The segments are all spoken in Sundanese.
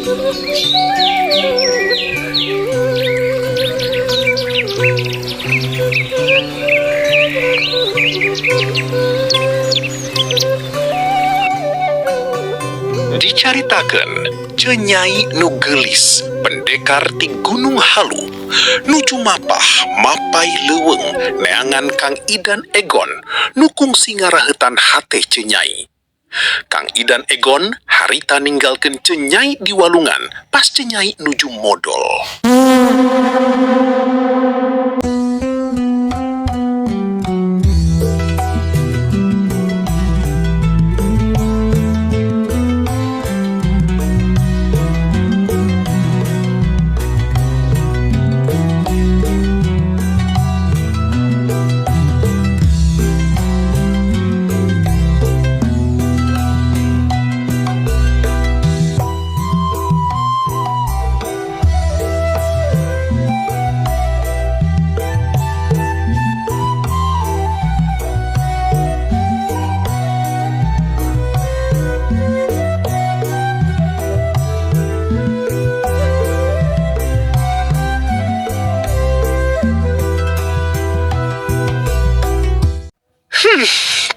Dicaritakeun Ceu Nyai nu geulis, pendekar ti Gunung Halu, nuju mapah mapay leuweung neangan Kang Idan Egon nu kungsi ngaraheutan hate Ceu Nyai. Kang Idan Egon harita ninggalkeun Ceu Nyai di walungan pas Ceu Nyai nuju modol.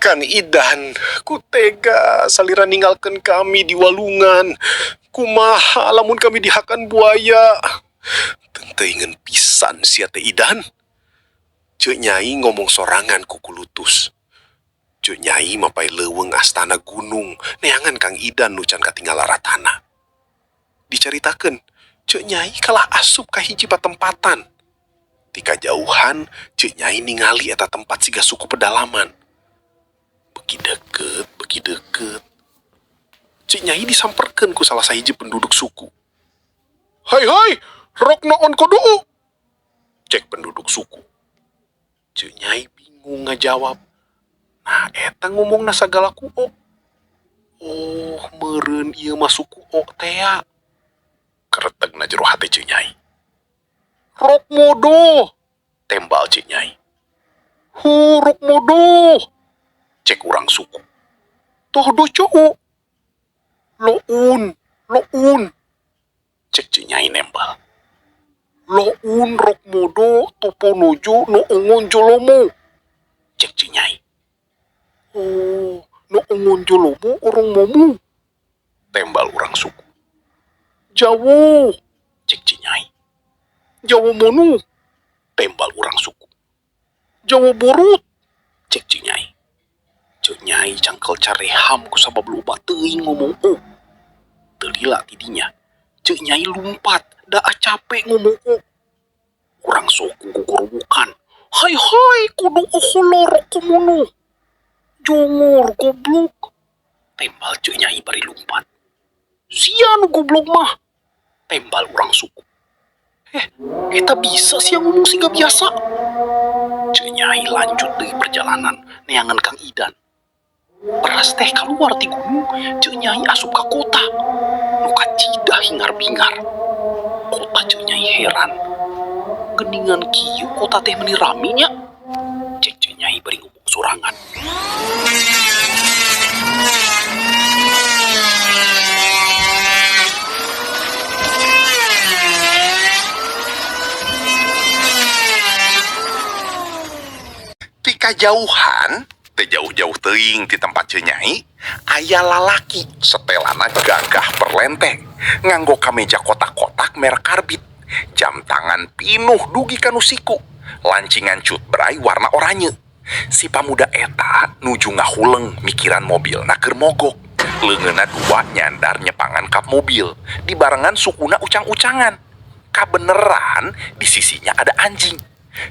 Kang Idan, ku tega salira ninggalkeun kami di walungan. Kumaha lamun kami dihakan buaya? Teuingeun pisan sia teh, Idan. Ceu Nyai ngomong sorangan ku kulutus. Ceu Nyai mapay leuweung astana gunung neangan Kang Idan nu can katinggal aratana. Dicaritakeun, Ceu Nyai kalah asup ka hiji patempatan. Ti kajauhan, Ceu Nyai ningali eta tempat siga suku pedalaman. Beki deket, beki deket. Ceu Nyai disamperkeun ku salah sahiji penduduk suku. "Hai hai, rok naon koduu?" cek penduduk suku. Ceu Nyai bingung ngajawab. Nah, eta ngomongna sagala ku o. Oh, meureun ieu mah suku o tea. Keretegna jero hate Ceu Nyai. "Rok modo," tembal Ceu Nyai. "Hu rok modo," cek urang suku. "Toh do coo." "Loun, loun," cek Ceu Nyai nembal. "Loun rok modo toponojo no ongon jolomo," cek Ceu Nyai. "Oh, no ongon jolomo orang momu," tembal urang suku. "Jawo," cek Ceu Nyai. "Jawo monu," tembal urang suku. "Jawo borut," cek Ceu Nyai. Ceu Nyai cangkel careham ku sabab loba teuing ngomong o. Teu lila tidinya, Ceu Nyai lumpat, daa capek ngomong o. Urang suku gugurbukan. "Hai hai, kudu oholor komono. Jongor goblok," tembal Ceu Nyai bari lumpat. "Sia nu goblok mah," tembal urang suku. "Eh, eta bisa sia ngomong siga biasa." Ceu Nyai lanjut deui perjalanan neangan Kang Idan. Beras teh keluar ti gunung, Ceu Nyai asup ka kota. Nu kacida hingar-bingar. Kota Ceu Nyai heran. "Geningan kieu kota teh meuni rame nya," cek Ceu Nyai bari ngomong sorangan. Ti kajauhan, teu jauh-jauh teuing ti tempat Ceu Nyai, aya lalaki setelana gagah perlenteng, nganggo kameja kotak-kotak merek karbit, jam tangan pinuh dugi ka nu siku, lancingan cutbray warna oranye. Si pamuda eta nuju ngahuleng mikiran mobilna keur mogok. Leungeunna dua nyandar nyepangan kap mobil, dibarengan sukuna ucang-ucangan. Kabeneran di sisinya ada anjing.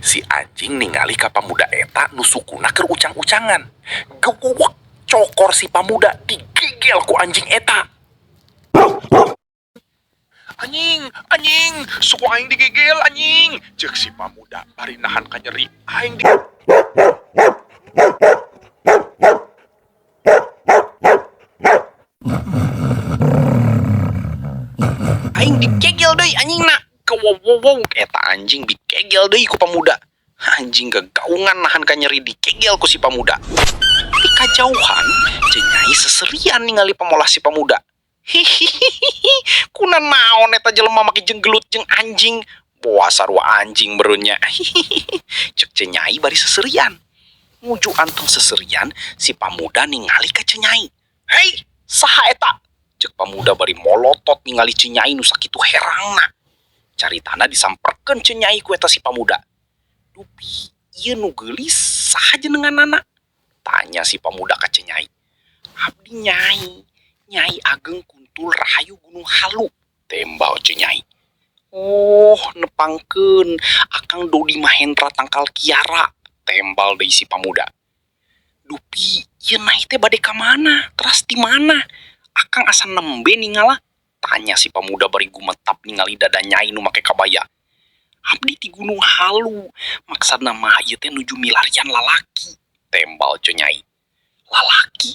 Si anjing ningali ka pamuda eta nu sukuna keur ucang-ucangan. Gewek cokor si pamuda digigel ku anjing eta. "Anjing, anjing, suku aing digigel anjing," cek si pamuda bari nahan kanyeri. "Aing di Aing digegel deui anjing na." Wow, eta anjing dikegel deui ku pamuda. Anjing gegaungan nahan kanyeri dikegel ku si pamuda. Ti kajauhan, Ceu Nyai seserian ningali pamolah si pamuda. Hihihihi, kunanaon eta jelema make jenggelut jeung anjing? Boa sarua anjing meureun nya. Hihihi, cek Ceu Nyai bari seserian. Nuju anteng seserian, si pamuda ningali ka Ceu Nyai. "Hei, saha eta?" cek pamuda bari molotot ningali Ceu Nyai nu sakitu herangna. Caritana disamperkeun Ceu Nyai ku eta si pamuda. "Dupi ieu nu geulis saha jenenganana?" tanya si pamuda ka Ceu Nyai. "Abdi Nyai, Nyai Ageng Kuntul Rahayu Gunung Halu," tembal Ceu Nyai. "Oh, nepangkeun Akang Dodi Mahendra Tangkal Kiara," tembal deui si pamuda. "Dupi ieu Nyai teh bade ka mana? Teras di mana? Akang asa nembe ningala," tanya si pamuda bari gumetap ningali dada Nyai nu make kabaya. "Abdi ti Gunung Halu, maksudna mah ieu teh nuju milarian lalaki," tembal Ceu Nyai. "Lalaki?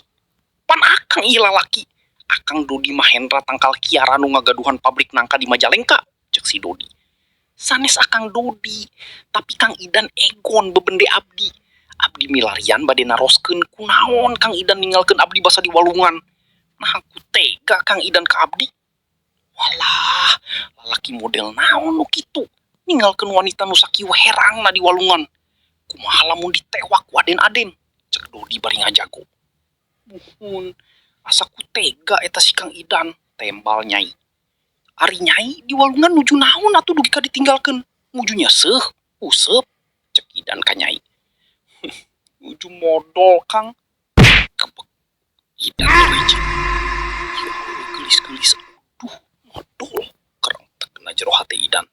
Pan akang ieu lalaki. Akang Dodi Mahendra Tangkal Kiara nu ngagaduhan pabrik nangka di Majalengka," cek si Dodi. "Sanes Akang Dodi, tapi Kang Idan egon bebende abdi. Abdi milarian bade naroskeun kunaon Kang Idan ninggalkeun abdi basa di walungan. Nah, ku tega Kang Idan ka abdi." "Walah, lalaki model naon nu kitu? Ninggalkeun wanita nu sakieu herangna di walungan. Kumaha lamun ditewak ku aden-aden?" cek Dodi bari ngajago. "Muhun, asa ku tega eta si Kang Idan," tembal Nyai. "Ari Nyai di walungan nuju naon atuh dugi ka ditinggalkeun? Nuju nyeuseuh, useup?" cek Idan ka Nyai. "Nuju modol, Kang." Kebek. Idan hiji. Ieu awewe geulis-geulis, aduh, modol. Kerengtek na jero hate Idan.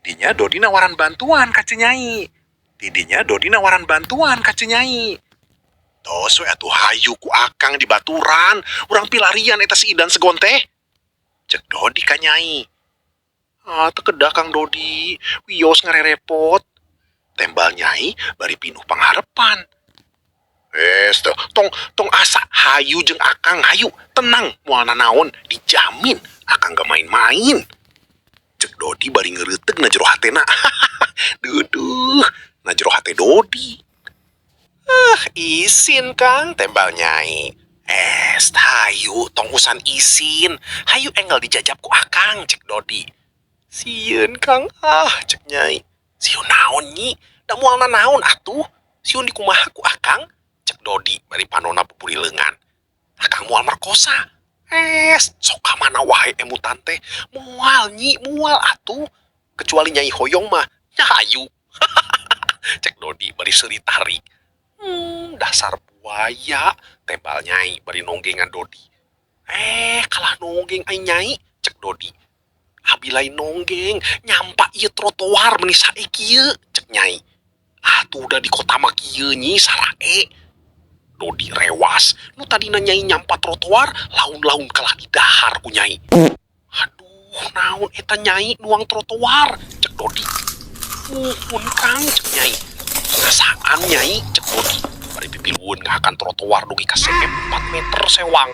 Tidinya Dodi nawaran bantuan ka Ceu Nyai. Tidinya Dodi nawaran bantuan ka Ceu Nyai. "Tos we atuh, hayu ku akang dibaturan, urang pilarian eta si Idan Segon teh," cek Dodi ka Nyai. "Ah, teu kedah, Kang Dodi, wios ngarerepot," tembal Nyai bari pinuh pangharepan. "Es teh, tong tong asa, hayu jeung akang, hayu, tenang, moal nanaon, dijamin akang gak main-main," cek Dodi bari ngeureuteg na jero hatena. Duduh, na jero hate Dodi. "Ah, isin, Kang," tembal Nyai. "Es, hayu, tong usan isin. Hayu enggal dijajab ku akang," cek Dodi. "Sieun, Kang, ah," cek Nyai. "Sieun naon, Nyi? Da moal nanaon atuh. Sieun dikumaha ku akang?" cek Dodi bari panona pupurileungan. "Akang moal merkosa." "Es, sok ka mana wae emutan teh. Moal, Nyi, moal atuh. Kecuali Nyai hoyong mah, nya hayu," cek Dodi bari seuri tarik. "Dasar buaya," tembal Nyai bari nonggengan Dodi. "Eh, kalah nonggeng ai Nyai," cek Dodi. "Abi lain nonggeng, nyampa ieu trotoar meni sae kieu," cek Nyai. "Ah, tuh udah di kota mah kieu, Nyi, sarae." Dodi rewas, nu tadina Nyai nyampa trotoar, laun-laun kalah didahar ku Nyai. "Aduh, naon eta Nyai nuang trotoar?" cek Dodi. "Muhun, Kang," cek Nyai. "Ngasaan Nyai," cek Dodi. Bari pipilueun ngahakan trotoar dugi ka CM 4 meter sewang.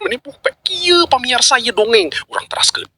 Meni poek kieu pamiarsa ieu dongeng, urang teraskeun.